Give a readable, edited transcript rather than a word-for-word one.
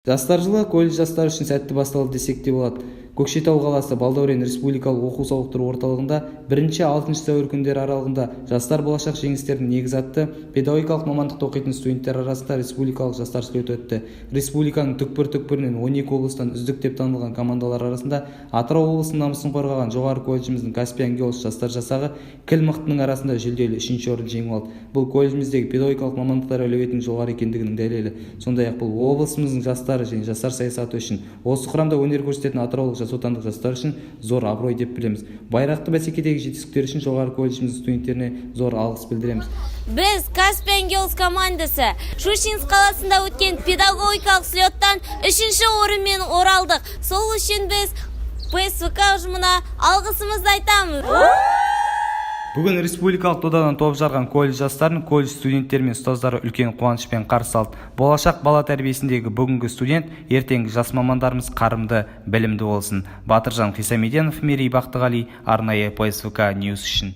Жастар жылы колледж жастары үшін сәтті басталды десек те болады. Көкшетау қаласы Балдәурен республикалық оқу-сауықтыру орталығында 1-6 сәуір күндері аралығында «Жастар – болашақ жеңістердің негізі» атты педагогикалық мамандықта оқитын студенттер арасында республикалық жастар слеті өтті. Республиканың түкпір-түкпірінен 12 облыстан үздік деп танылған командалар арасында Атырау облысының намысын қорғаған жоғары колледжіміздің «Каспиан Герлс» жастар жасағы кіл мықтының арасында жүлделі үшінші орын жеңіп алды. Бұл колледжіміздегі педагогикалық мамандықтар әлеуетінің жоғары екендігінің дәлелі. Сондай-ақ бұл облысымыздың жастары және жастар саясаты үшін, осы құрамда өнер көрсететін атыраулық жасотандық жастар үшін зор абырой деп білеміз. Байрақты бәсекедегі жетістіктері үшін жоғары колледжіміздің студенттеріне зор алғыс білдіреміз. Біз, Каспиан Герлс командасы, Щучинск қаласында өткен педагогикалық слеттан үшінші орынмен оралдық. Сол үшін біз ПСВК ұжымына алғысымызды айтамыз. Бүгін республикалық додадан топ жарған колледж жастарын колледж студенттері мен ұстаздары үлкен қуанышпен қарсы алды. Болашақ бала тәрбиесіндегі бүгінгі студент, ертеңгі жас мамандарымыз қарымды, білімді болсын. Батыржан Хисамиденов, Мерей Бақтығали, арнайы ПСВК News үшін.